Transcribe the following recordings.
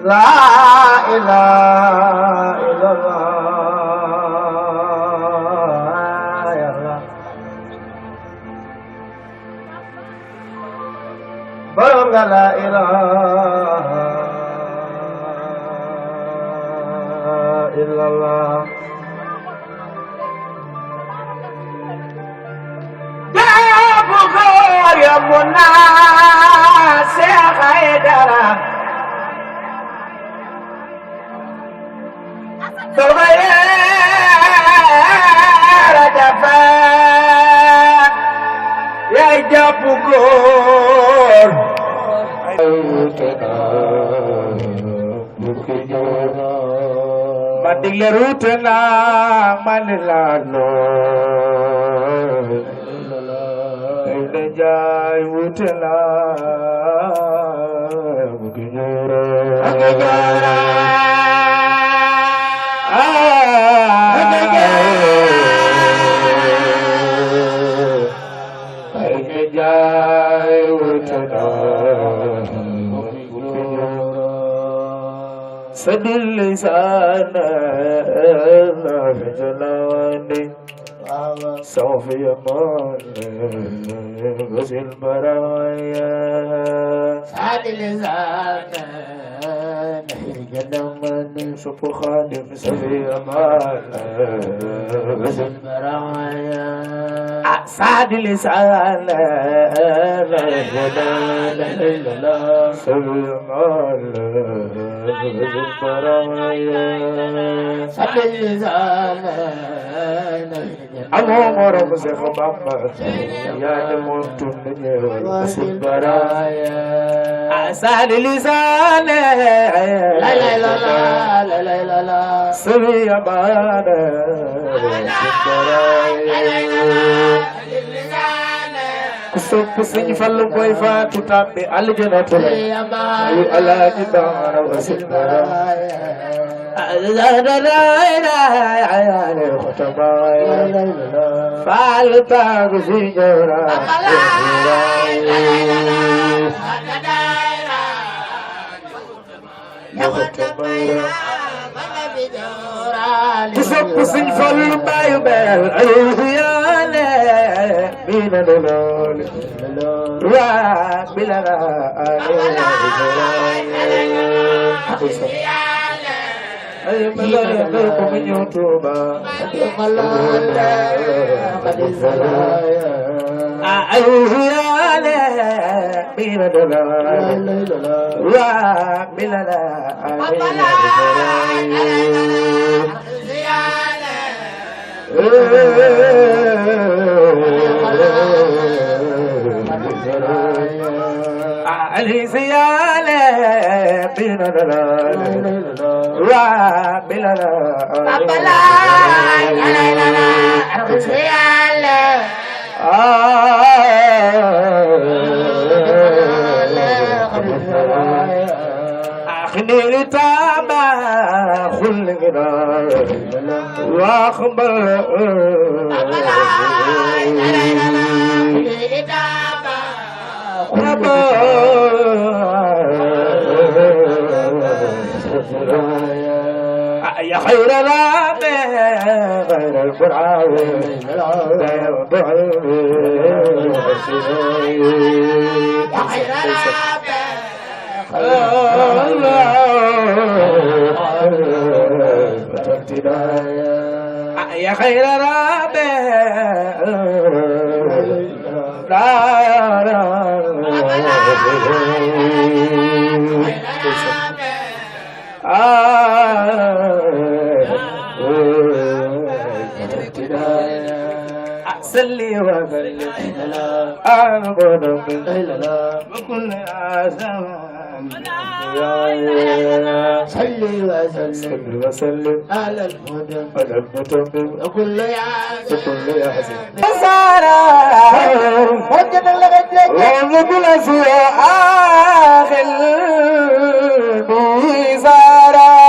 La ilaha illallah ya Allah borom nga la ilaha illallah Dabu góor yomb naa Seex Aydara Soxayara Jafa yaay jàpp góor ma digle ruute naa ma ne laa noon ay na jaay wuute naa bukki ñooro Sadil lisana jalani Sofi aman Basil baraya Sadil lisana Janamani Supu khadim Sofi aman Basil baraya Sadil lisana Jalani Sofi aman Amo moro ko se khobamba ya de montun de baraya asali lisane la la la la la la la subi amana Kusuk sing fallu boy fa tutambe aljannatu ayu ala jibara wasil baraya la la la la falta gusijora Kusuk sing fallu boy bel ayu yale Bina dolol Ra bilala Ay malala ko minyotuba malala kadizalaya ay yale bina dolol Ra bilala Ali ziyale bina dalal wa bilala abala la ziyale akhni taba khulgina wa khabar يا خير رابع غير الفرعون يا خير رابع يا خير رابع صلي وسلم على قدم وكل زمان صلي وسلم على الهدى وكل يحزن سارة وجد لك وكل سوء آخر بزارات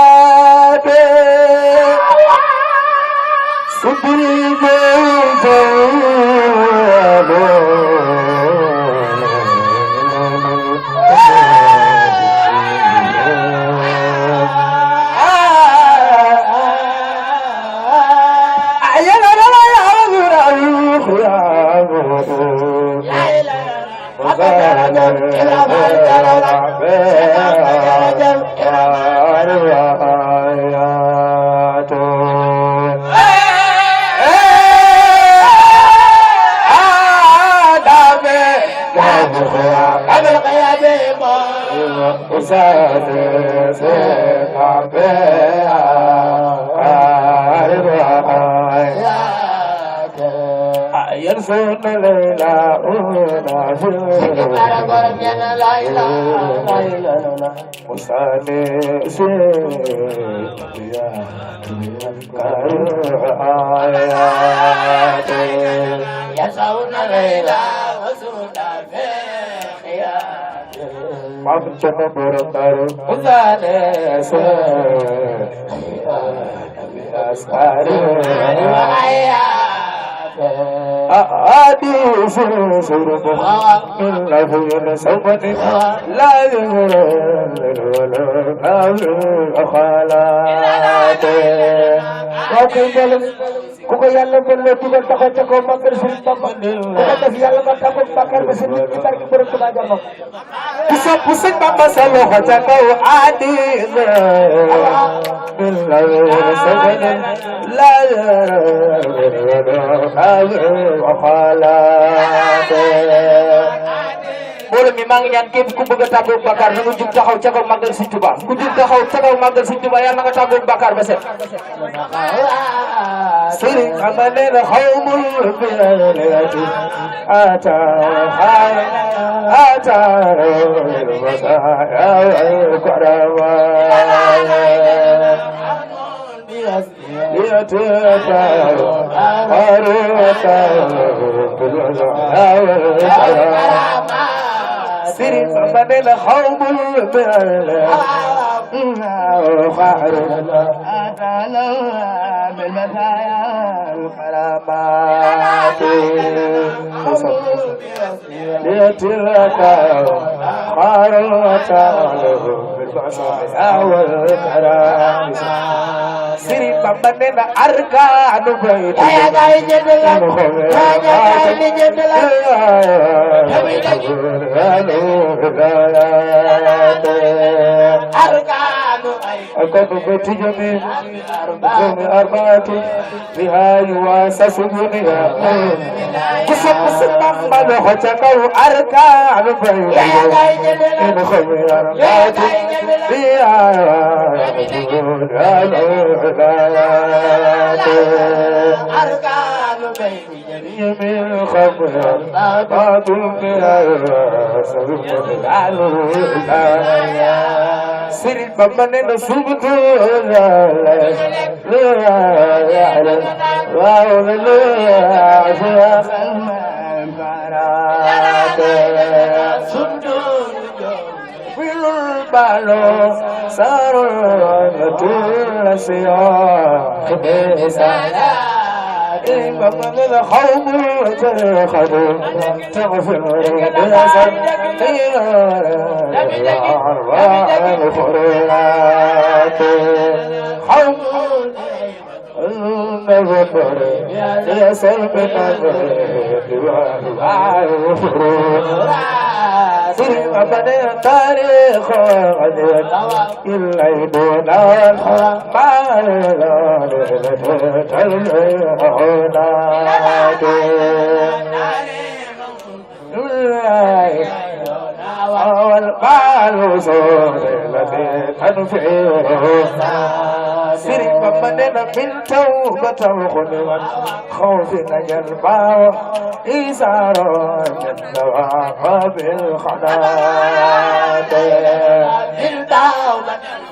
سبري يرسون ليلى وصالي يرسون ليلى ما بتنبر طر وصالي آدي سرب من لفين سوبت لا يمر ولا خالات kuko yalla bolle dugal taxo ci ko makar sun tamba ko def yalla ba taxo bakar ba sun ci barki borom tuba jarno kusa kusa bamba salo haja ko adi billahi sabana la khala mbooloo mi maa ngi ñaan képp ku bëgg a tàggoo Bakar na nga jug taxaw ca kaw màggal Sëñ Tuubaa ku jug taxaw ca kaw màggal Sëñ Tuubaa yàlla nga tàggoo Bakar ba set sëriñ ama nee na xawmul bilati ata karama سيري من الخوم خاعر أتعلى بالمثايا الكرامات ليتلك خار وتعلى بالمثايا والكرامات سيري من أركان بيت يا جاي جدلا يا جاي جدلا أكون بتجمي أربعة بها يواسس بها كسب سلام من حجكوا أركان بيت إن خير أربعة بها أركان بيت جميع خبر بعض بها سيري بمن نسوبت لا يعلم ولا عفوا في البالو صار طول سياق بمن الخوم تخذوا تغفر بأسر أربع الخرات خوم النظر يسر بنظر سير أبدا تاريخ غدير إلا يدون ما والقال وصول الذي تنفعه سير بمدنا من توبة وخلوة خوف نجلبا إيسار من دواب الخنات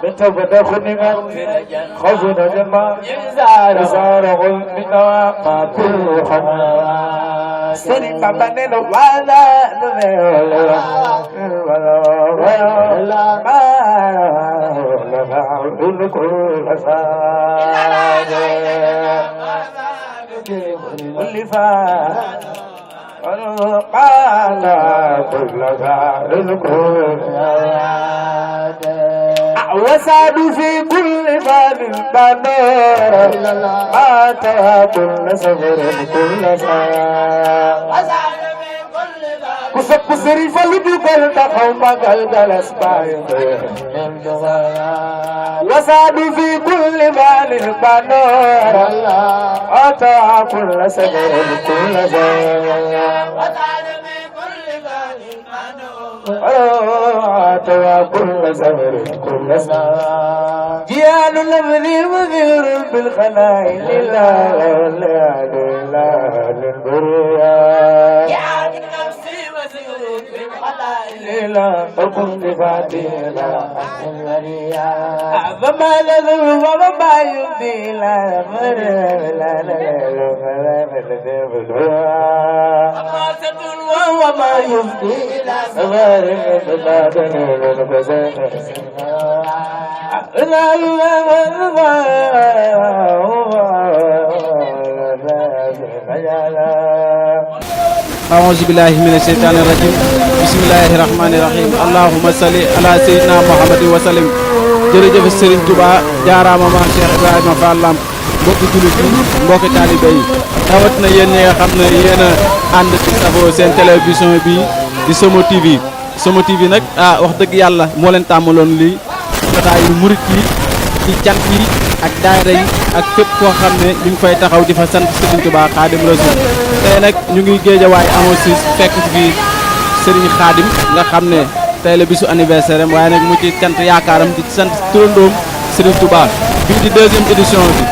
من توبة خلوة خوف نجلبا إيسار من دواب الخنات سير بمدنا ولا كل ساعة كل فاء قال كل ساعة وسعد في كل باب بنور أتى كل سفر كل ساعة Pusat pusari falu jugal taxaw magal galas baay wasadu fi kulli balil banor ata kull sagar kull sagar wasadu fi kulli balil banor ata kull sagar kull sagar jiyanu nabni wazir bil khanail la la la لا أكون بفاتيلا فما لذو وما يبدي لا مرر لا وما تدل وما يبدي لا مرر أعوذ بالله من الشيطان الرجيم بسم الله الرحمن الرحيم اللهم صل على سيدنا محمد وسلم jërëjëf Serigne Touba jaaraama maam Cheikh Ibrahima Fall Lamp mbokki jullit yi mbokki taalibe yi rawat na yéen ñi nga xam ne yéen a ànd ci safoo seen télévision bi di Somo TV Somo TV nag wax dëgg yàlla moo leen tàmmaloon lii jotaayu murit yi ci cant yi ak daayira yi ak fépp koo xam ne ñu ngi fay taxaw di fa sant Serigne Touba Khadim Rasoul tey nag ñu ngi Géejawaay amoo si fekk fi Serigne Khadim nga xam ne tey la bisu anniversaire am waaye nag mu ci cant yaakaaram di sant turandoom Serigne Touba bii di deuxième édition bi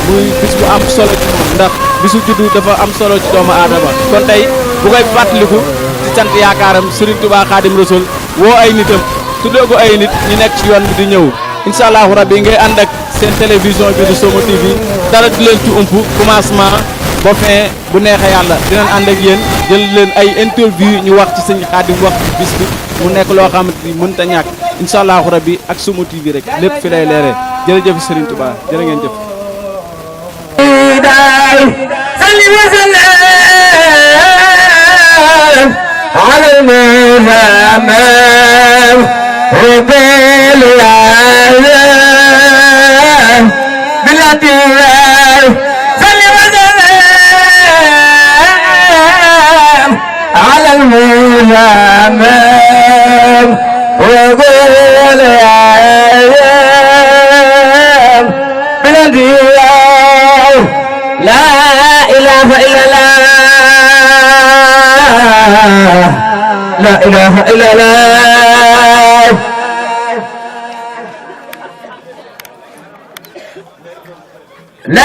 muy bis bu am solo ci moom ndax bisu juddu dafa am solo ci doomu aadama kon tey bu koy fàttaliku di sant yaakaaram Serigne Touba Khadim Rasoul woo ay nitam tuddee ko ay nit ñu nekk ci yoon bi di ñëw incha allahu rabbi ngay ànd ak seen télévision bi di Somo TV dara di leen ci ump commencement ba fin bu neexee yàlla dinañ ànd ak yéen jël leen ay interview ñu wax ci sëñ Khadim wax ci bis bi mu nekk loo xamante ni mënta ñàkk incha allahu rabbi ak Somo TV rek lépp fi lay leeree jërëjëf Serigne Touba jërë ngeen jëf. على المنام وقول يا أيام بلدي لا إله إلا الله لا إله إلا الله لا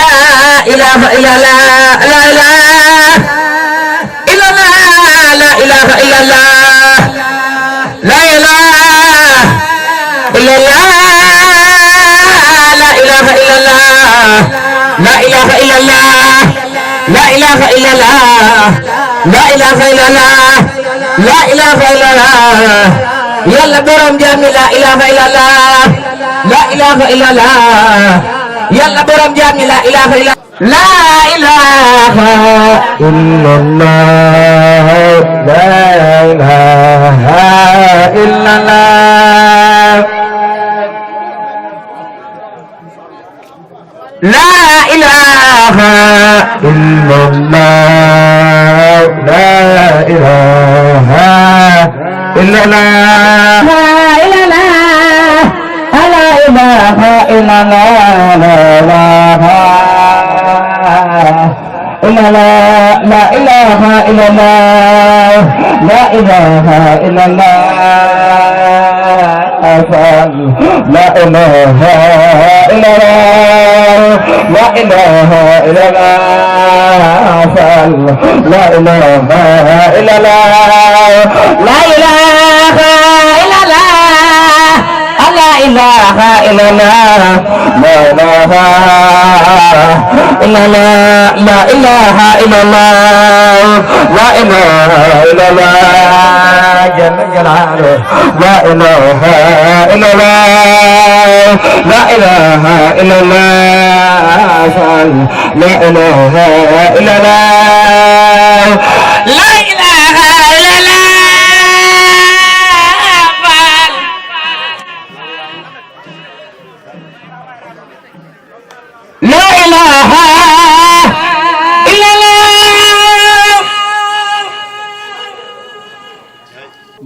إله إلا الله لا إله إلا الله لا إله إلا الله لا إله إلا الله لا إله إلا الله لا إله إلا الله لا إله إلا الله لا إله إلا الله لا إله إلا الله يلا برم جامي لا إله إلا الله لا إله إلا الله يلا برم جامي لا إله إلا لا إله إلا الله لا إله إلا الله لا إله إلا الله لا إله إلا الله لا إله إلا الله لا إله إلا الله لا إله إلا الله لا إله إلا الله لا إله إلا الله لا إله إلا الله لا إله إلا الله لا إله إلا الله لا إله إلا الله لا إله إلا الله لا إله إلا الله جل جلاله لا إله إلا الله لا إله إلا الله لا إله إلا الله لا إله إلا الله لا إله إلا الله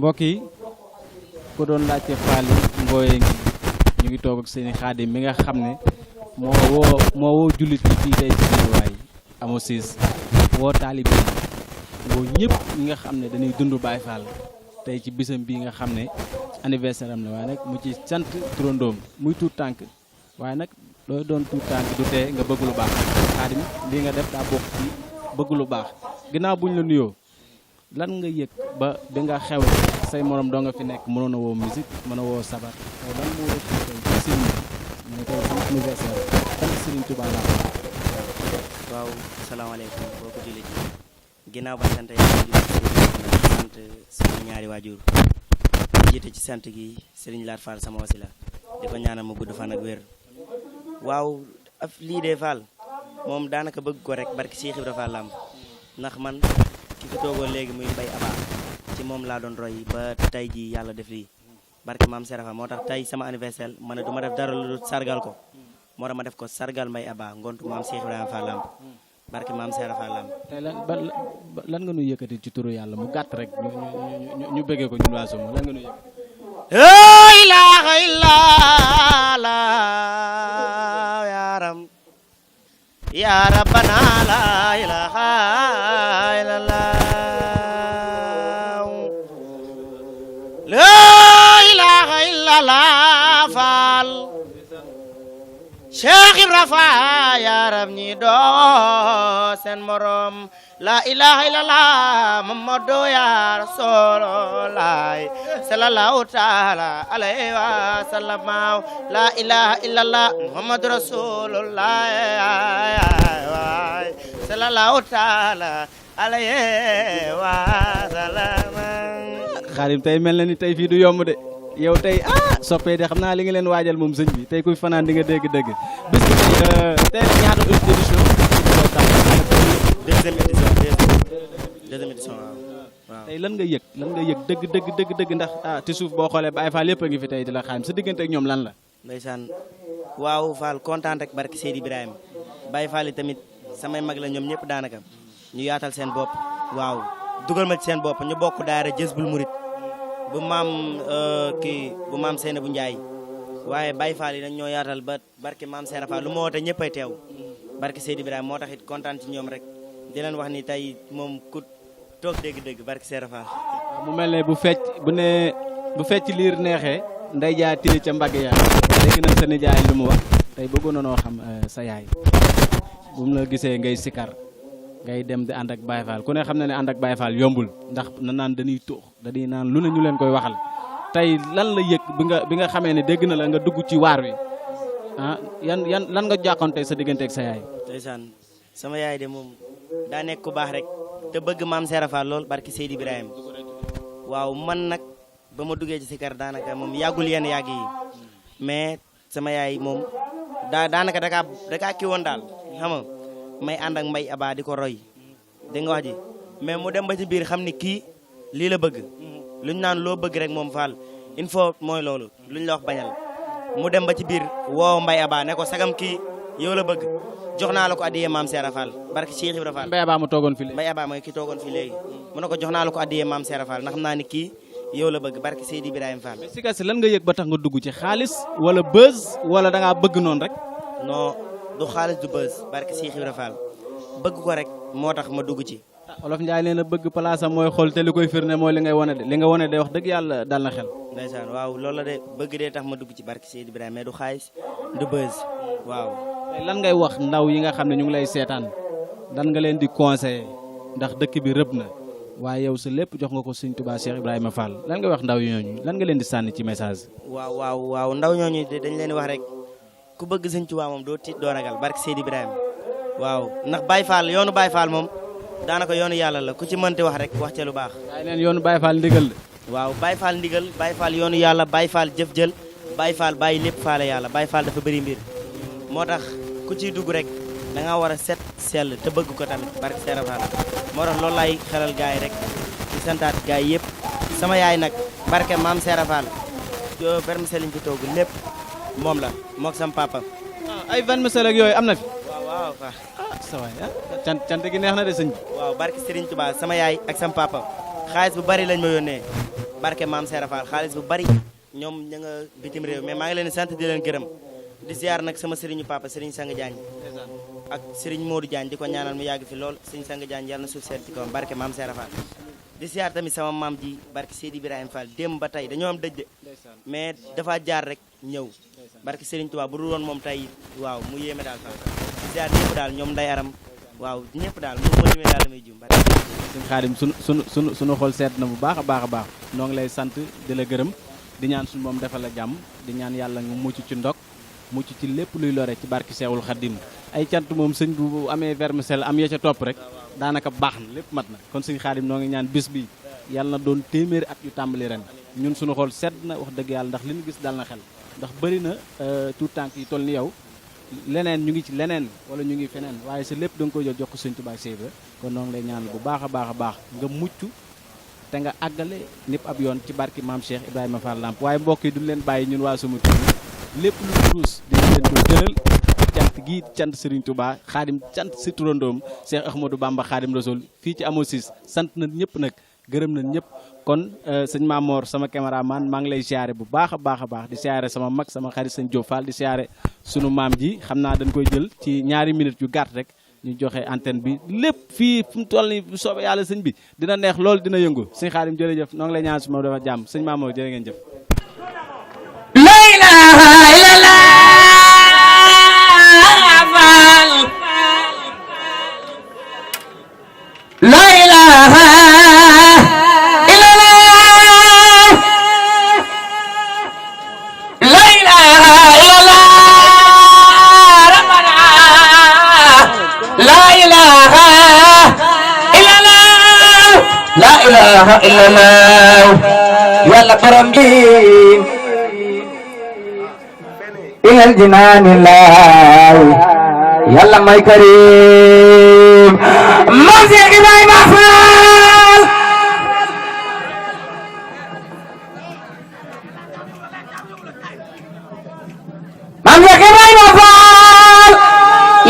mbokk yi ko doon laajte Faly Ngoye ngi ñu ngi toog ak seeni Xaadim mi nga xam ne moo woo jullit yi fii tey ci Guédiawaye amoo siis woo taalibe woo ñëpp ñi nga xam ne dañuy dund Baye Fall tey ci bisam bii nga xam ne anniversaire am la waaye nag mu ci sant turandoom muy tuut tànk waaye nag looy doon tuut tànk du tee nga bëgg lu baax Xaadim lii nga def daa bokk ci bëgg lu baax ginnaaw buñ la nuyoo lan nga yëg ba bi nga xew say morom doo nga fi nekk mënoon a woo musique mën a woo sabar tey lan moo wëcc tey ci sëriñ bi ne tey sama anniversaire sant Sëriñ Tuubaa laa waaw asalaamaaleykum boo ko jullit yi ginnaaw ba sant yàlla sant sama ñaari waajur jiite ci sant gi Serigne Laat Fall sama wasila di ko ñaanal mu gudd fan ak wér waaw lii de Fall moom daanaka bëgg ko rek barki Cheikh Ibra Fall lam ndax man ki fi toogoon léegi muy Mbaye Aba ci moom laa doon roy ba tey ji yàlla def lii barki maam Serafa moo tax tey sama anniversaire ma ne du ma def dara lu sargal ko moo tax ma def ko sargal Mbaye Aba ngontu maam Cheikh Ibrahima Fall lamp barke maam Serafa lamp tey lan nga nuy yëkkati ci turu yàlla mu gàtt rek ñu bëggee ko ñun waa Somo lan nga nuy yëkkati la ilaha illallah yaram ya rabbana la ilaha illallah la ilaha illallah Fall Cheikh Ibra Fall yaram ñi doo seen morom la ilaha illallah Muhammadu ya Rasulullah sallallahu ta'ala alayhi wa sallam la ilaha illallah Muhammadu Rasulullah sallallahu ta'ala alayhi wa sallam Xaadim tey mel na ni tey fii du yomb de yow tey soppee de xam naa li nga leen waajal moom sëñ bi tey kuy fanaan di nga dégg dëgg bis bi tey ñaata édition deuxième édition waaw tey lan nga yëg dëgg ndax ci suuf boo xoolee Baye Fall yëpp a ngi fi tey di la Xaadim sa diggante ak ñoom lan la ndeysaan waaw Fall kontaan rek barki Seydi Ibrahima Baye Fall yi tamit samay mag la ñoom ñëpp daanaka ñu yaatal seen bopp waaw dugal ma ci seen bopp ñu bokk daara Jazbul Murid bu maam Seynabou Ndiaye waaye Baye Fall yi nag ñoo yaatal ba barke maam Seera Fall lu ma woote ñëppay teew barke Seydi Ibrahima moo tax it kontaan ci ñoom rek di leen wax ni tey moom ku toog dégg-dégg barke Seera Fall mu mel ne bu fecc liir neexee nday jaay tiri ca mbagg yaa dégg nañ sa nijaay lu mu wax tey bëggoon na noo xam sa yaay bu mu la gisee ngay sikar ngay dem di ànd ak Baye Fall ku ne xam na ne ànd ak Baye Fall yombul ndax na naan dañuy tuux dañuy naan lu ne ñu leen koy waxal tey lan la yëg bi nga xamee ne dégg na la nga dugg ci waar wi lan nga jàkkoon tey sa diggante ak sa yaay ndeysaan sama yaay de moom daa nekk ku baax rek te bëgg maam Seera Fall lool barki Seydi Ibrahima waaw man nag ba ma duggee ci sikar daanaka moom yàggul yenn yàgg yi mais sama yaay moom daanaka dakaa kii woon daal xam nga may ànd ak Mbaye Aba di ko roy dégg nga wax ji mais mu dem ba ci biir xam ni kii lii la bëgg luñ naan loo bëgg rek moom Fall il faut mooy loolu luñ la wax bañal mu dem ba ci biir woo Mbaye Aba ne ko sagam kii yow la bëgg jox naa la ko addiyee maam Seera Fall barke Cheikh Ibra Fall Mbaye Aba mu toogoon fi léegi Mbaye Aba mooy ki toogoon fi léegi mu ne ko jox naa la ko addiyee maam Seera Fall ndax xam naa ni kii yow la bëgg barke Seydi Ibrahima Fall mais si kasi lan nga yëg ba tax nga dugg ci xaalis wala buzz wala da ngaa bëgg noonu rek non du xaalis du buzz barke Cheikh Ibra Fall bëgg ko rek moo tax ma dugg ci Olof Njaay nee na bëgg place am mooy xool te li koy firnde mooy li ngay wane de li nga wane de wax dëgg yàlla dal na xel ndeysaan waaw loolu la de bëgg dee tax ma dugg ci barke Seydi Ibrahima mais du xaalis du buzz waaw tey lan ngay wax ndaw yi nga xam ne ñu ngi lay seetaan lan nga leen di conseiller ndax dëkk bi rëb na waaye yow sa lépp jox nga ko Sëñ Tuubaa Cheikh Ibrahima Fall lan ngay wax ndaw ñooñu lan nga leen di sànni ci message waaw ndaw ñooñu dañ leen di wax rek ku bëgg Sëñ Tuubaa moom doo tiit doo ragal barke Seydi Ibrahima waaw ndax Baye Fall yoonu Baye Fall moom daanaka yoonu yàlla la ku ci mënti wax rek wax ca lu baax waaye neen yoonu Baye Fall ndigal la waaw Baye Fall ndigal Baye Fall yoonu yàlla Baye Fall jëf jël Baye Fall bàyyi lépp faale yàlla Baye Fall dafa bëri mbir moo tax ku ciy dugg rek da nga war a set sell te bëgg ko tamit barke Seera Fall moo tax loolu lay xelal gaay rek di santaat gaay yëpp sama yaay nag barke maam Seera Fall vermicelle liñ fi togg lépp moom la mook sam papa ay vermicelle ak yooyu am na fi waaw sa waay cant gi neex na de sëñ bi waaw barke Serigne Touba sama yaay ak sam papa xaalis bu bari lañ ma yónnee barke maam Seera Fall xaalis bu bari ñoom ña nga bitim réew mais maa ngi leen di sant di leen gërëm di ziar nag sama sëriñu papa sëriñ Sang Diagne ak sëriñ Modou Diagne di ko ñaanal mu yàgg fi lool sëriñ Sang Diagne yàlla na suuf seet ci kawam barke maam Seera Fall di ziar tamit sama maam ji barke Seydi Ibrahima Fall démb ba tey dañoo am dëj de mais dafa jaar rek ñëw barke Sëriñ Tuubaa bu dul woon moom tey waaw mu yéeme daal Fall di ziar ñëpp daal ñoom nday aram waaw ñëpp daal mu ma limee daal damay jum sëñ Xaadim sunu xol seet na bu baax a baax a baax noo ngi lay sant di la gërëm di ñaan suñu moom defal la jàmm di ñaan yàlla nga mucc ci ndog mucc ci lépp luy lore ci barki Seexul Xaadim ay cant moom sëñ bu amee vermicelle am ya ca topp rek daanaka baax na lépp mat na kon sëñ Xaadim noo ngi ñaan bis bi yàlla na doon téeméeri at yu tàmbali ren ñun suñu xol sedd na wax dëgg yàlla ndax li ñu gis dal na xel ndax bëri na tout tànk yi toll ni yow leneen ñu ngi ci leneen wala ñu ngi feneen waaye sa lépp da nga koy jël jox ko sëñ Tuubaa Séex kon noo ngi lay ñaan bu baax a baax a baax nga mucc te nga àggale népp ab yoon ci barki maam Cheikh Ibrahima Fall Lamp waaye mbokk yi duñ leen bàyyi ñun waa Sama TV lépp lu ruus dina leen ko jëlal cant gii cant Serigne Touba Xaadim cant si turandoom Cheikh Ahmadou Bamba Xaadim Rasul fii ci Amosis sant na ñëpp nag gërëm nañ ñëpp kon sëñ Mamor sama caméraman maa ngi lay siyaare bu baax a baax di siyaare sama mag sama xarit sëñ Diop Fall di siyaare sunu maam ji xam naa dañ koy jël ci ñaari minutes yu gàtt rek ñu joxe antenne bi lépp fii fu mu toll nii bu soobee yàlla sëñ bi dina neex lool dina yëngu sëñ Xaadim jërëjëf noo ngi lay ñaan su ma dafa jàmm sëñ Mamor jërë ngeen jëf. La ilaha illallah la ilaha la ilaha illallah yàlla borom bi ilal jinaanillah yàlla may karim Maam Cheikh Ibrahima Fall Maam Cheikh Ibrahima Fall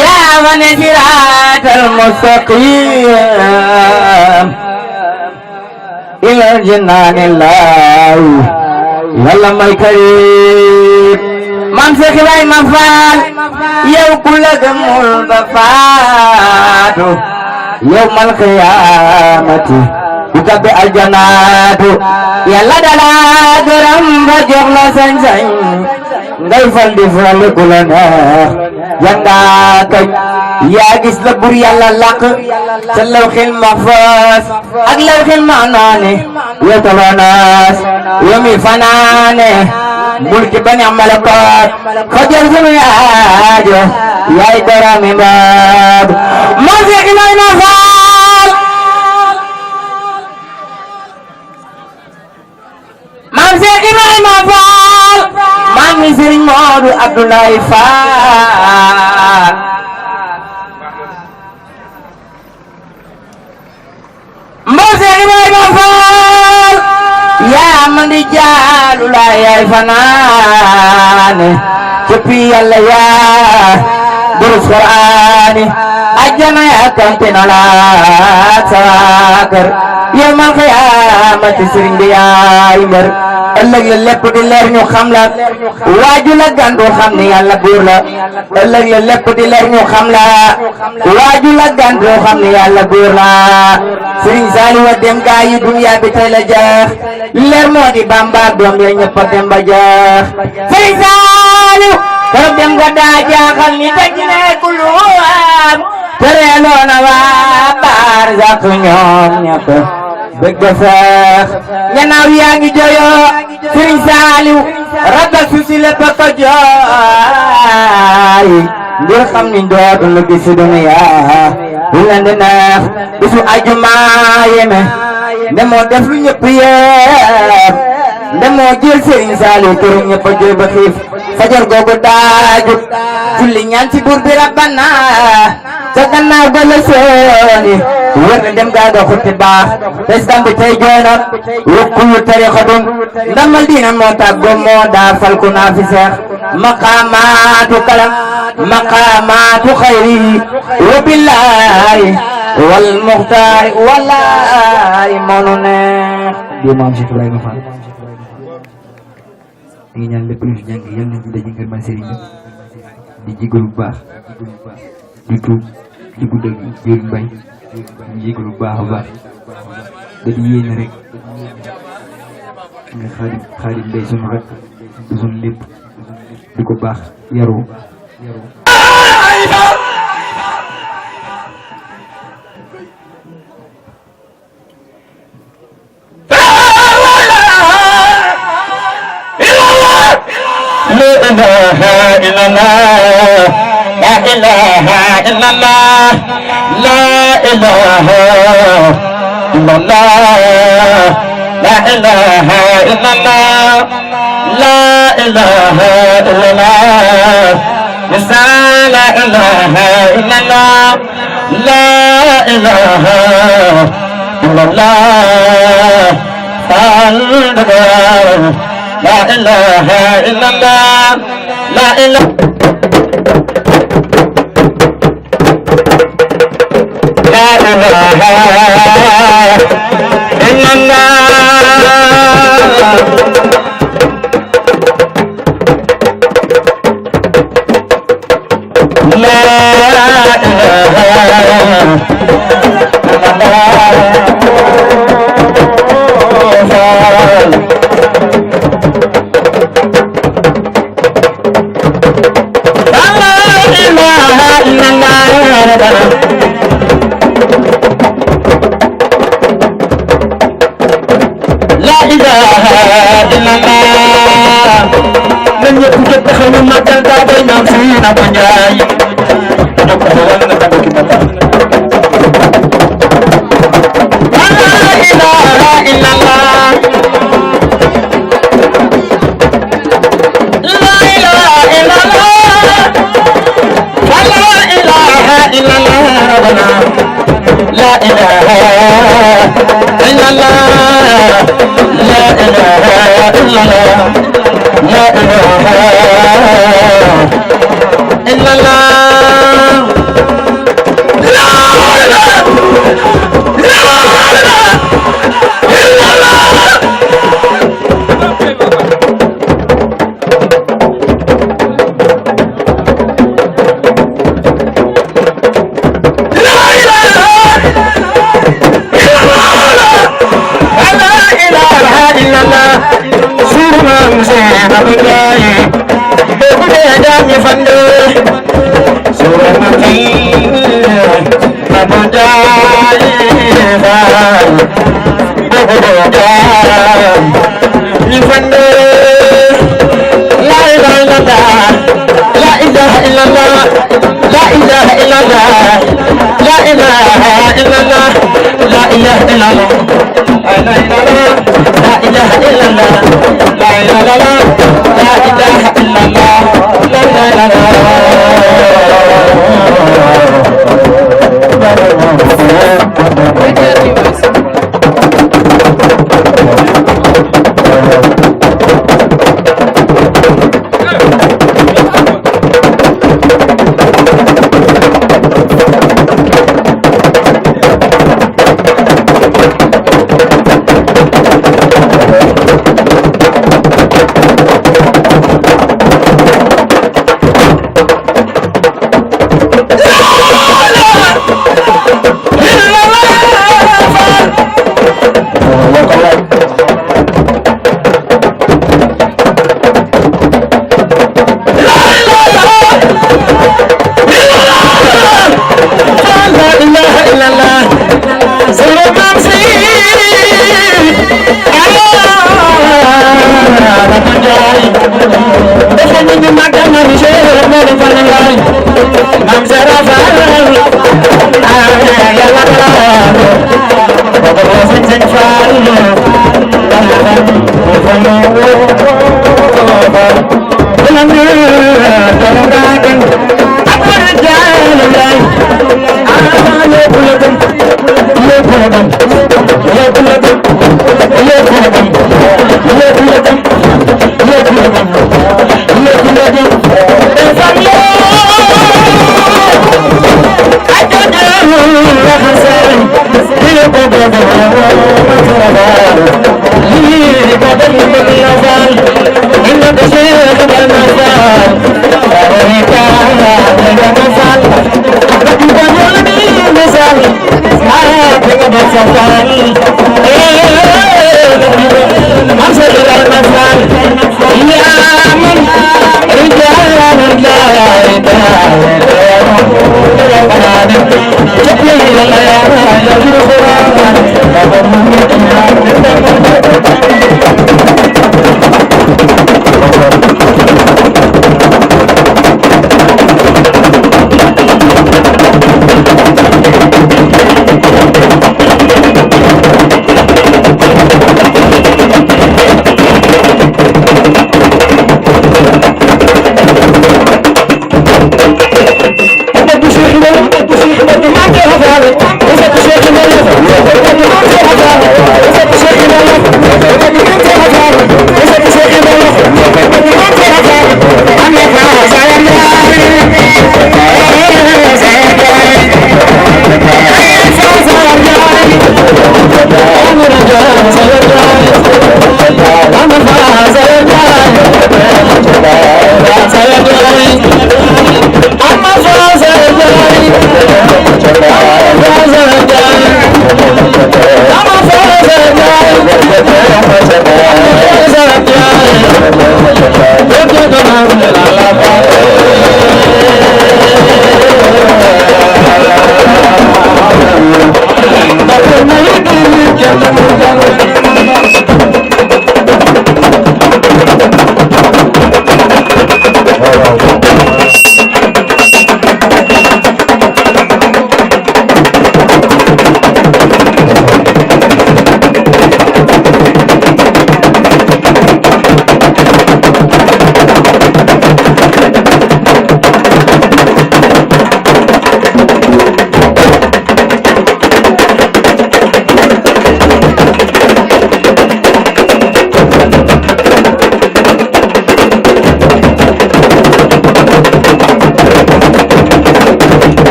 yaa man siraatal mustaqim ilal jinaanillah yàlla may karim Maam Cheikh Ibrahima Fall yow ku la gëmul ba faatu yawmal qiyaamati du tabbi aljanaatu yàlla dala gërëm ba jox la sañ-sañ ngay fal di fal ku la neex janga kañ yaa gis la bur yàlla làq ca lawhil mahfuus ak lawhil mahnaane yow tabanaas yow mi fanaane mulki ba neex malakoot xajal sunu yaajo yaay darami mbaab Maam Cheikh Ibrahima Fall Maam Cheikh Ibrahima Fall maam mi Serigne Modou Abdoulaye Fall Maam Cheikh Ibrahima Fall yaa man di jaalu la yaay fanaane cëppi yàlla yaa durus Qur'aani ajjana yaa kampina la saakar yawmal qiyaamati sëriñ bi yaay mbër ëllëg la lépp di leer ñu xam la waaju la gandu xam ni yàlla buur la ëllëg la lépp di leer ñu xam la waaju la gandu xam ni yàlla buur la sëriñ Saliou wa dem gaa yi dunya bi tey la jeex leer moo di Bamba doom ya ñëpp a dem ba jeex sëriñ Saliou keroog dem nga daa jaaxal ni tëj nekkul woon tereeloona waa baar sax ñoom ñëpp bëgg ba feex ñanaaw yaa ngi jooyoo sëriñ Saliou ragal su si lépp ko jooy ngir xam ni dootu lu gis dunya lu leen di neex bisu ajuma yeme ndemoo def lu ñëpp yéem ndemoo jël sëriñ Saliou kër ñëpp a jooy ba xiif fajar googu daaju julli ñaan ci buur bi rabbana ca gannaaw ba la sooni wër na dem gaa ga xutti baax président bi tey jooy na rukkulu tarixa dun ndamal diina moo tàggoo moo daa falku naa fi seex maqaamaatu kalam maqaamaatu xayri wa billaahi wal muxtaari wallaahi moo nu neex di maam Cheikh Ibrahima Fall di ngi ñaan lépp lu fi jàng yal nañ ci daje ngërëm sëriñ bi di jégalu bu baax di tuub di guddal jur mbay di jégalu bu baax a baax da di yéene rek nga xaadim mbay sunu rek du sunu lépp di ko baax yaru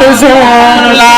Rasulullah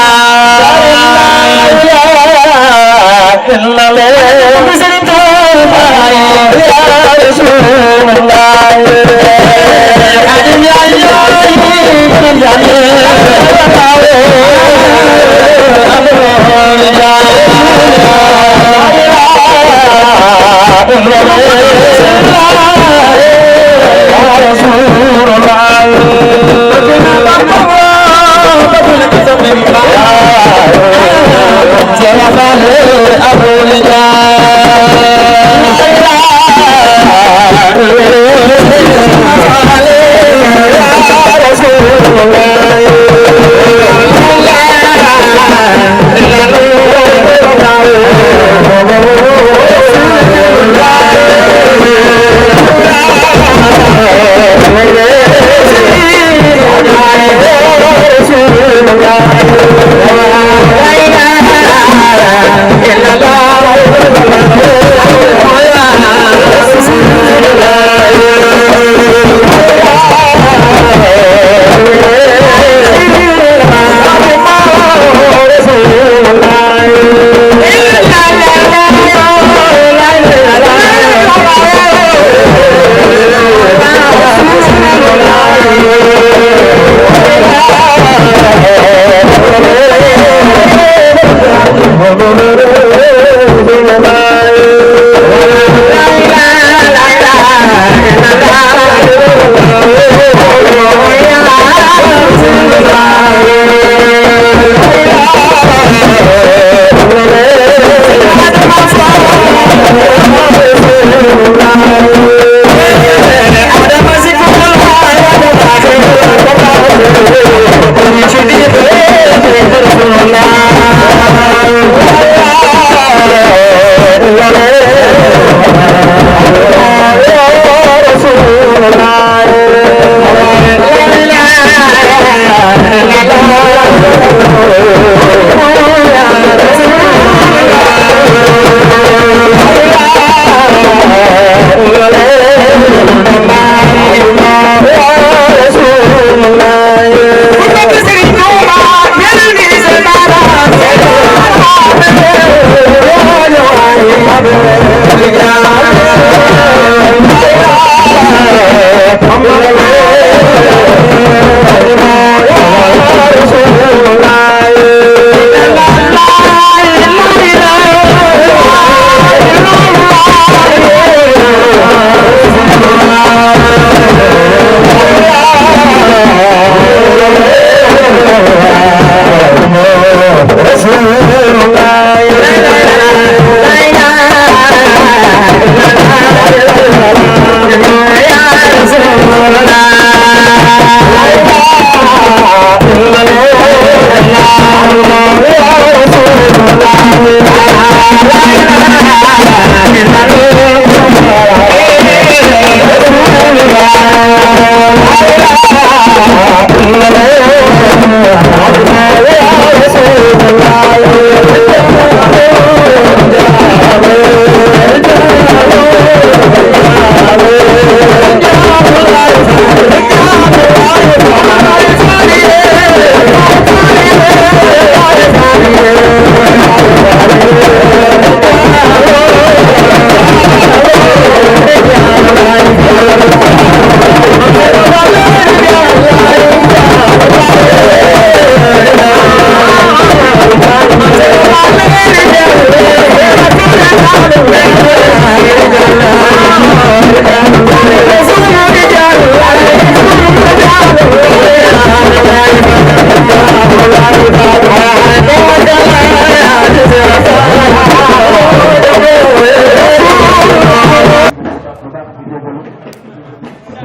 jégalu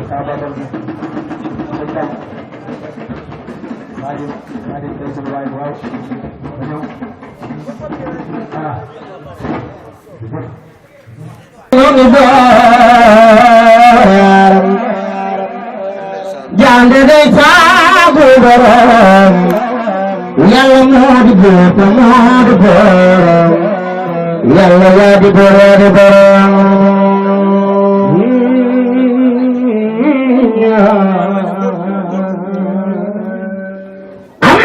sabatal bi sëñ Tam Xaadim day suñu waay waaw ba ñëw jande day saabu borom yàlla moo di góor te moo di borom yàlla yaa di góor di borom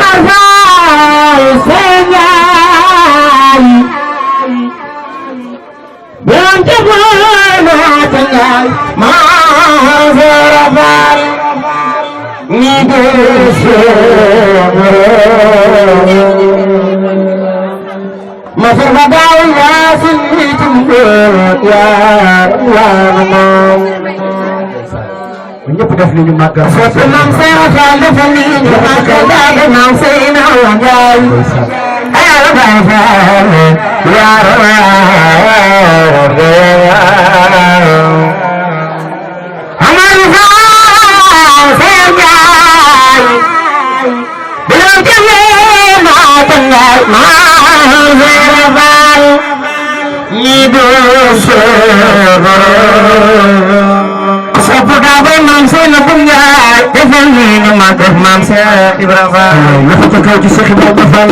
amasaay señaay borom te moo te ñaay maa zarafal ni masar badal yasin tumbuh ya Allah ñëpp def li ñu màggal sopp mam Seex Faal dafa ni ñu màggal daal mam Seyna Njaay ay la bay faal ya amar faal Seex Njaay bilam jëme ma tangal ma Seex Faal ñi do sopp daa bay maam Seyna bu Njaay defal ni ñu màggal maam Seex Ibrahima Fall la fa ca kaw ci Seex Ibrahima Fall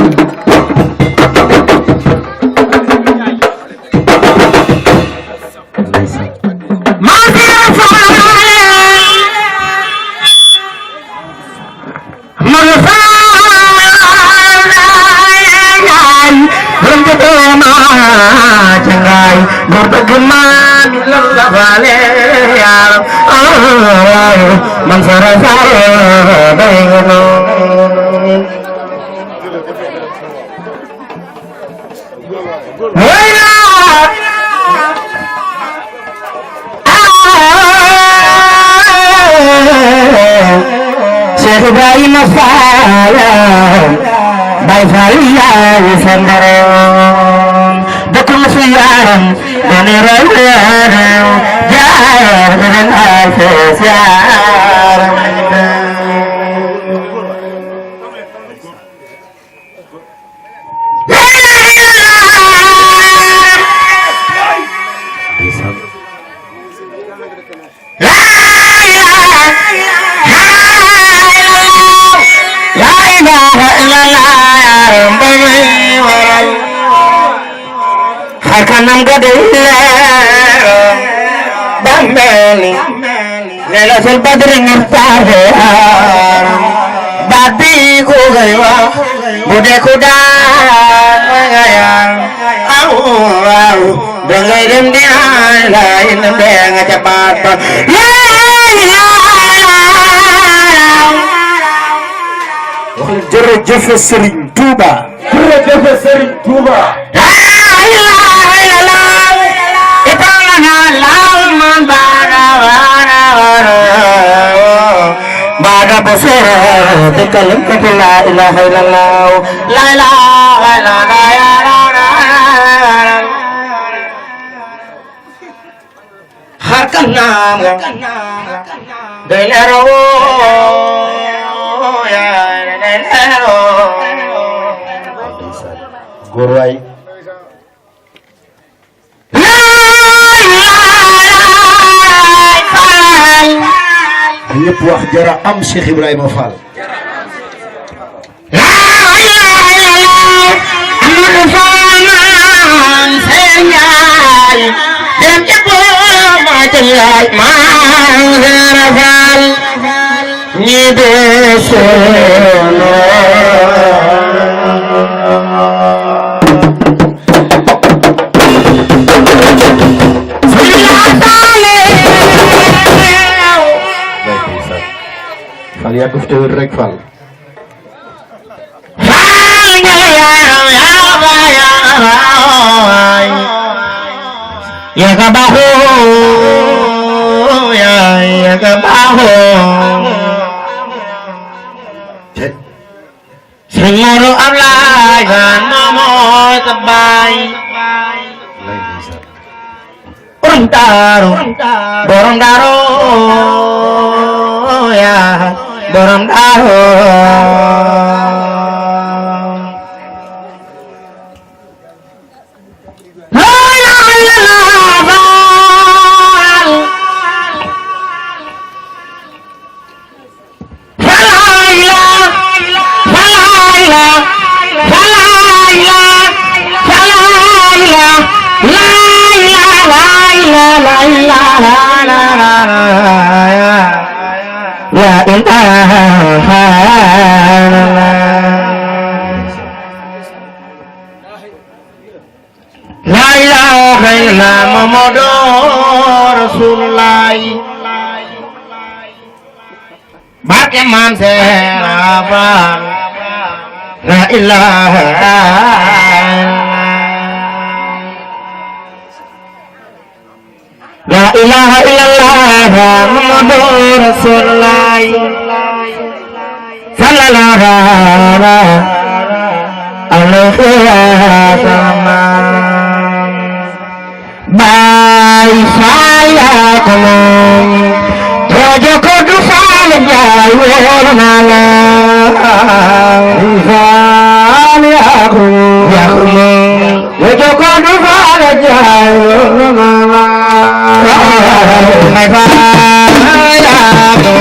maam Seex Fall man faal borom jëdoo ma cangaay góor dëgg maa mi la faale yaaram man sara faal day nga noon wayna Cheikh Ibrahima Fall Baay Faal yaa sandaroon dëkk na fi yaaram dana raw jaar dana ay fees yaaram kanam ga day leer bambeli lailatul badri nirtahe babi ko gay wax bu de ko daan ngaya aw aw da ngay dem di la ina be nga ca baat jërëjëf Serigne Touba jërëjëf Serigne Touba Bada besar dekalim kata la ilaha illallah la ilaha illallah harkan nam delero ya delero Gurway ñëpp wax jara am Cheikh Ibrahima Fall Fall yaa duf tewul rek Fall ya kabaho ya kabaho Sengoro Ablaye Mamo Tabay Orang daaru borom daaru ya borom daaru La ilaha illallah Muhammadur Rasulullah barke Maam Seera Faal la ilaha La ilaha illallah Muhammadur Rasulullah sallallahu alaihi wasallam Baik saya kolong Jojo kudu saling jauh malam Risali aku Ya kumung Jojo kudu saling jauh malam Mai saya aku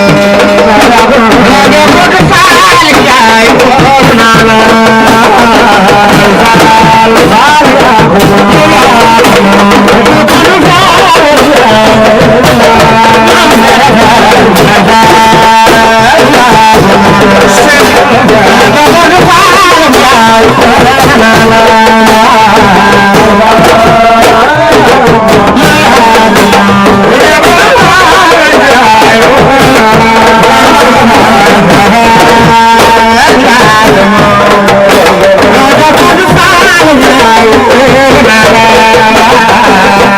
Jojo kudu saling jauh malam Risali aku La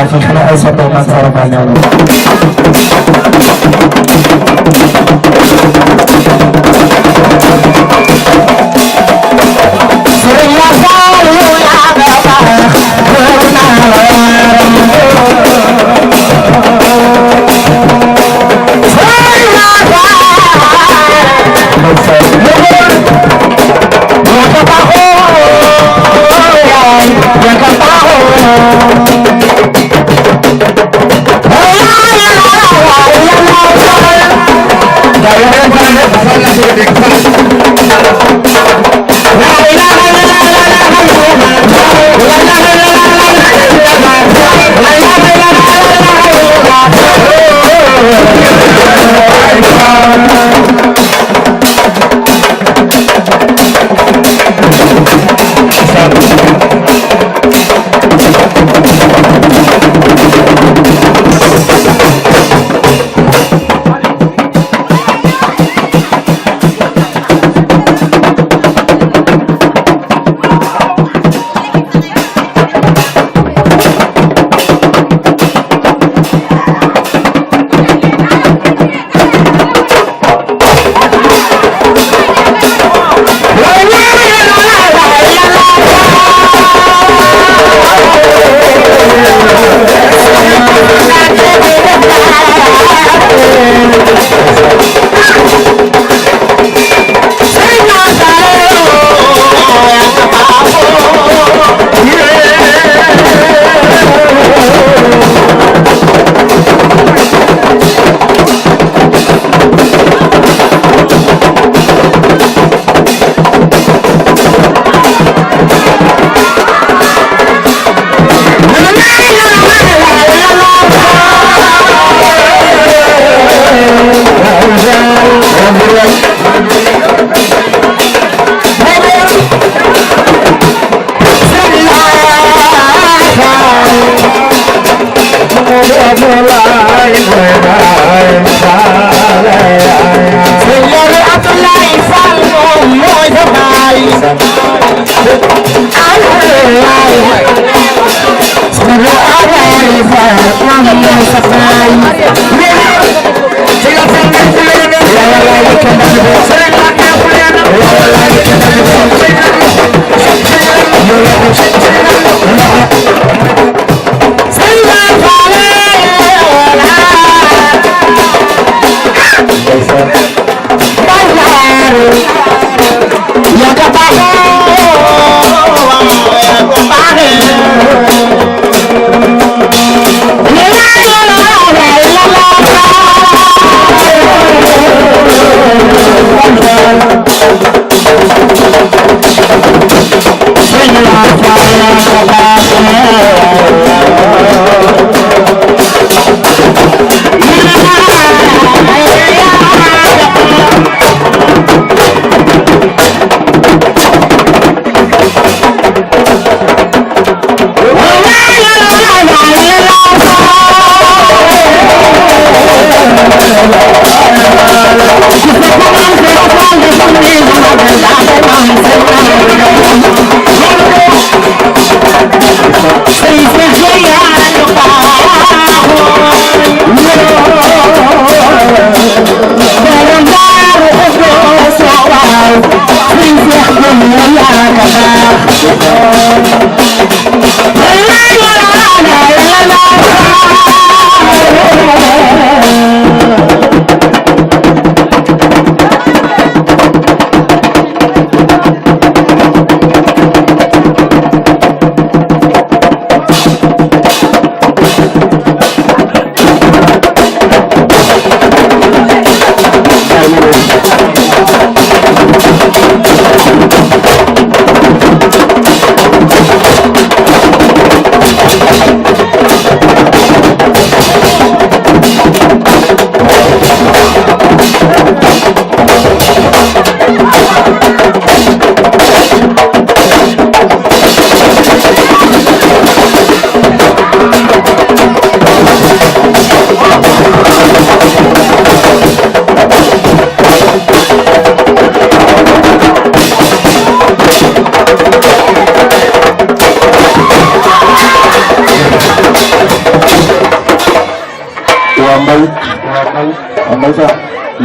Soxna Aïssata man Sara Ba ñëw Dale,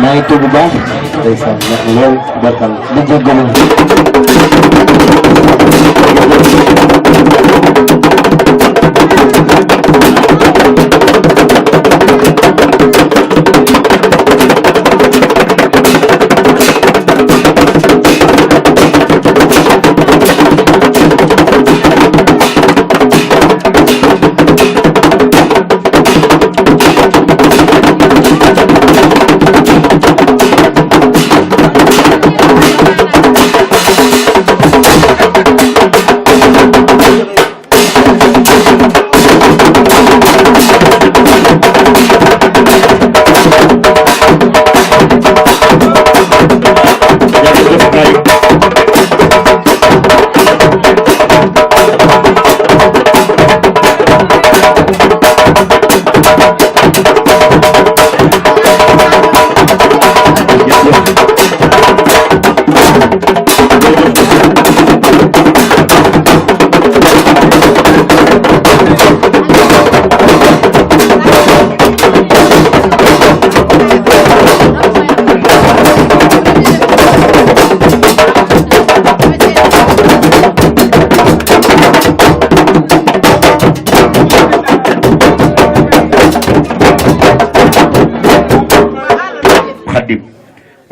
maa ngi tudd bu baax ndeysaan ndax loolu barkal di jéggalu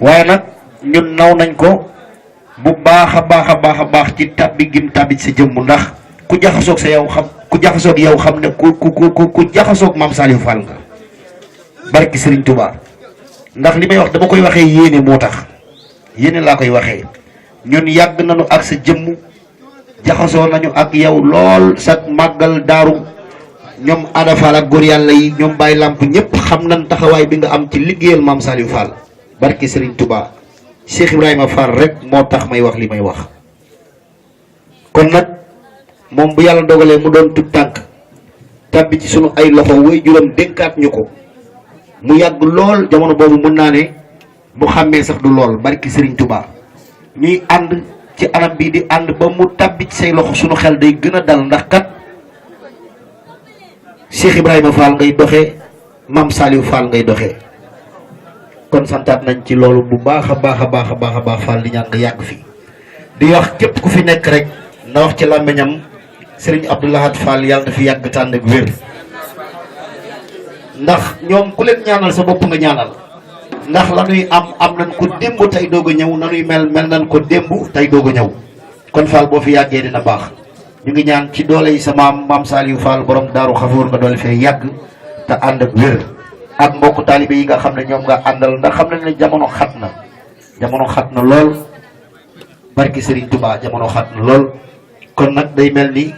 waaye nag ñun naw nañ ko bu baax a baax ci tabbi gim tabbi sa jëmm ndax ku jaxasoog sa yow xam ku jaxasoog yow xam ne ku jaxasoog Mame Saliou Fall nga barki Serigne Touba ndax li may wax dama koy waxee yéene moo tax yéene laa koy waxee ñun yàgg nañu ak sa jëmm jaxasoo nañu ak yow lool sa màggal daaru ñoom Ada Fall ak góor yàlla yi ñoom Baye Lamp ñëpp xam nañ taxawaay bi nga am ci liggéeyal Mame Saliou Fall barki Serigne Touba Cheikh Ibrahima Fall rek moo tax may wax li may wax kon nag moom bu yàlla dogalee mu doon tut tànk tabbi ci sunu ay loxo way juróom dénkaat ñu ko mu yàgg lool jamono boobu mën naa ne bu xàmmee sax du lool barki Serigne Touba ñuy ànd ci anam bii di ànd ba mu tabbi ci say loxo sunu xel day gën a dal ndax kat Cheikh Ibrahima Fall ngay doxee Mame Saliou Fall ngay doxee kon santaat nañ ci loolu bu baax a baax a baax a baax a baax Fall di ñaan nga yàgg fi di wax képp ku fi nekk rek na wax ci làmmiñam Serigne Abdou Lahad Fall yàlla na fi yàgg tànn ak wér ndax ñoom ku leen ñaanal sa bopp nga ñaanal ndax la ñuy am nañ ko démb tey doog a ñëw nañuy mel nañ ko démb tey doog a ñëw kon Fall boo fi yàggee dina baax ñu ngi ñaan ci doole yi sa maam Mame Saliou Fall borom Daaru Xafoor nga doole fee yàgg te ànd ak wér ak mbokku taalibe yi nga xam ne ñoom nga àndal ndax xam nañ ne jamono xat na lool barki Serigne Touba jamono xat na lool kon nag day mel ni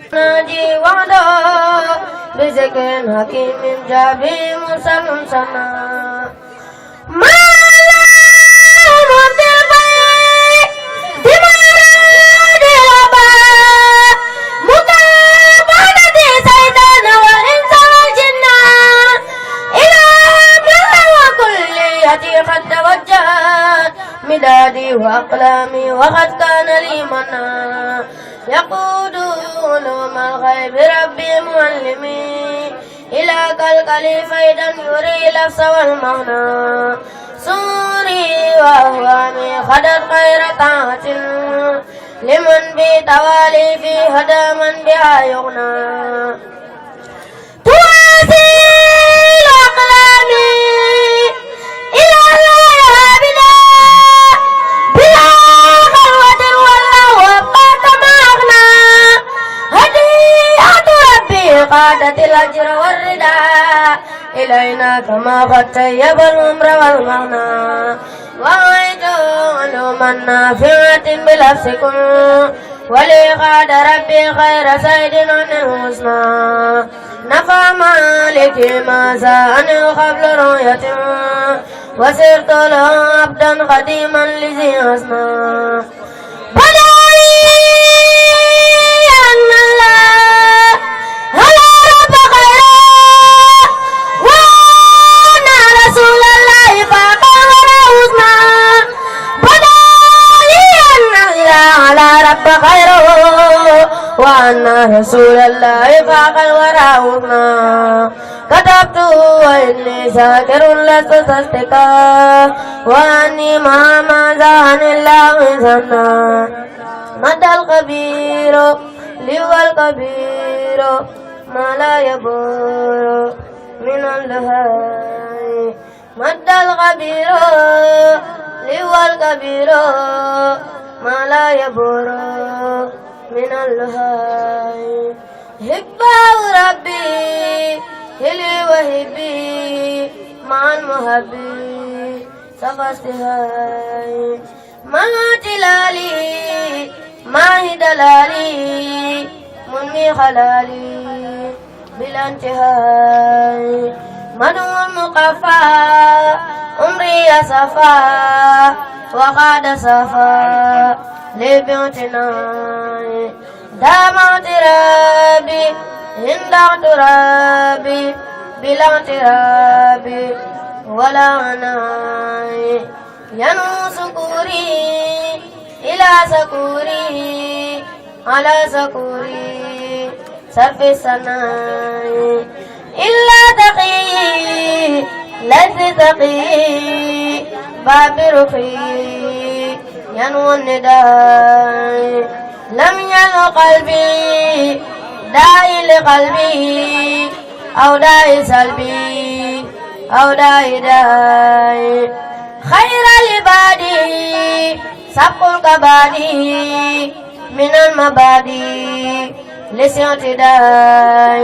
بذكر حكيم جابر مسلم سنا قد توجهت مدادي وأقلامي وقد كان لي منا يقود علوم الغيب ربي معلمي إلى كالكلي فيدا يري لفظ والمعنى سوري وأهوامي خدت خير طاعة لمن بتوالي في هدى من بها يغنى توازيل أقلامي إلى الله بلا بلا خلوة والله أبقى كما أغنى هدية ربي قادت الأجر والرداء إلينا كما قد طيب الأمر والمعنى وأعيد علوما نافعة بلفظكم ولي قاد ربي خير سيد عن الحسنى نفى مالكي ما سأني قبل رؤية وسرت له عبدا قديما لذي حسنى بدأني أن الله هلا رب خيرا وأن رسول الله فقال حسنى بدأني أن الله على رب خيرا وأن رسول الله فقال وراءنا كتبت وإني شاكر لست تصدقا وأني ما زان الله سنا مدى الخبير لهو الكبير ما لا يبور من اللهي مدى الخبير لهو الكبير ما لا يبور من اللهي هبه ربي هلي وهبي مع المهبي سفستهاي مع تلالي مع دلالي مني خلالي بلا انتهاء مدو المقفى عمري صفا وقاد صفا لبيوتنا دامت ربي عند اغترابي بلا اغترابي ولا عناي ينو سكوري إلى سكوري على سكوري سرف السناي إلا تقي ليس تقي باب رخي ينو النداء لم ينو قلبي داعي لقلبي أو داعي سلبي أو داعي خير العبادي سبق الكبادي من المبادي لسيعتداء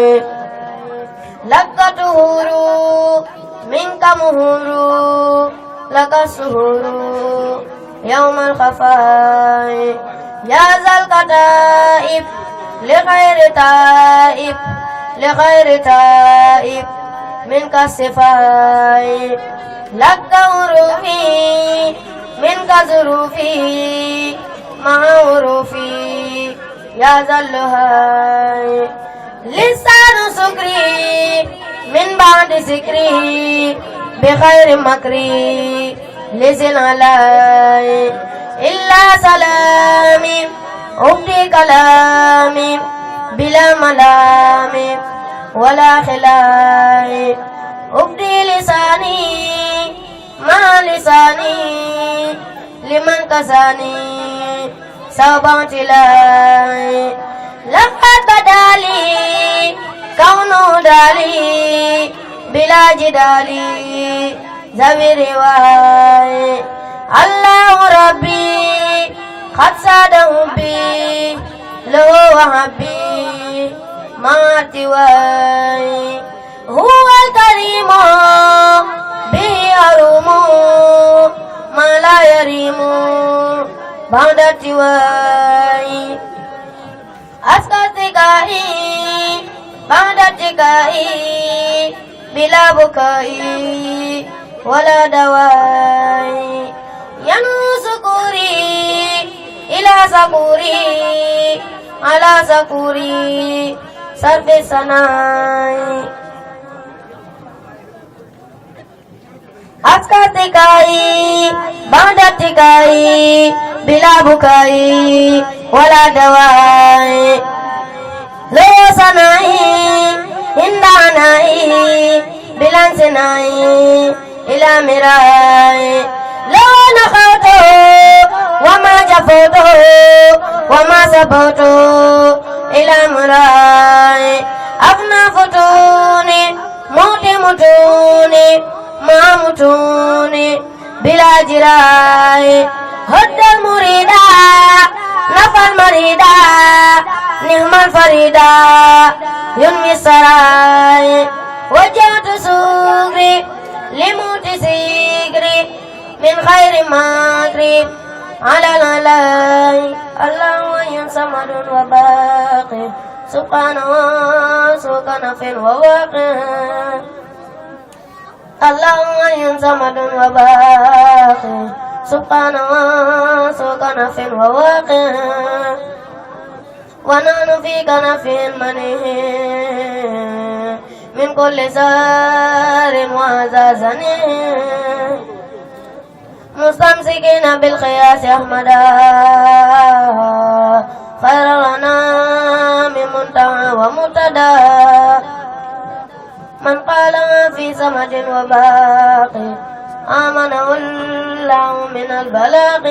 لك طهور منك مهور لك السهور يوم الخفاء يا ذا الكتائب لغير تائب لغير تائب منك الصفاء لك ظروفي منك ظروفي مع ظروفي يا ذا اللهي لسان سكري من بعد سكري بخير مكري لزن علي إلا سلامي أبدي كلامي بلا ملام ولا خلاي أبدي لساني مع لساني لمن كساني صوبات لاي لقد بدالي كون دالي بلا جدالي ذوي رواي الله ربي قد ساده بي له وهبي ما ارتواي هو الكريم به أروم ما لا يريم بعد ارتواي أسكتكائي بعد ارتكائي بلا بكائي ولا دواي ينو سكوري إلى سكوري على سكوري سرب سناي أسكتكائي بعد ارتكائي بلا بكائي ولا دواي لو سناي هنداناي بلان سناي إلى مراي لو نخوتو وما جفوتو وما سبوتو إلى مراي أفنى فتوني موتي متوني ما متوني بلا جراي هد المريدا نفى المريدا نعم الفريدا ينمي السراي وجهت سكري لموت سكري من خير مغرب على العلاي الله ينصمد وباقي سبحانه سكن في الواقع الله ينصمد وباقي سبحانه سكن في الواقع ونحن في كنف المنيه من كل سار وزازن مستمسكين بالقياس أحمدا خير لنا من منتهى ومبتدا من قال في سمد وباقي آمنه الله من البلاغ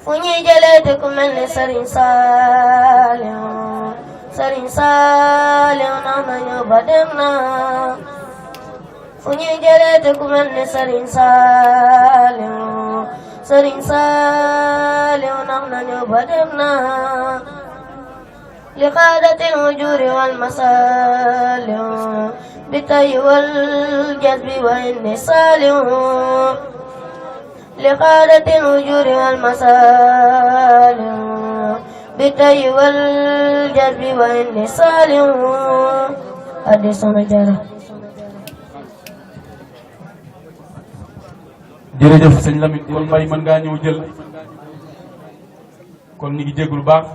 فني جليتكم من سرين صالح نحن يبدمنا فني جليتكم من سرين صالح نحن يبدمنا لقادة الوجور والمصالح بالتي والجذب والنصال لقادة الوجور والمصالح بالتي والجذب والنصال أديسون جارة. jërëjëf sëñ Lamine kon mbay mën ngaa ñëw jël kon ñu ngi jégalu baax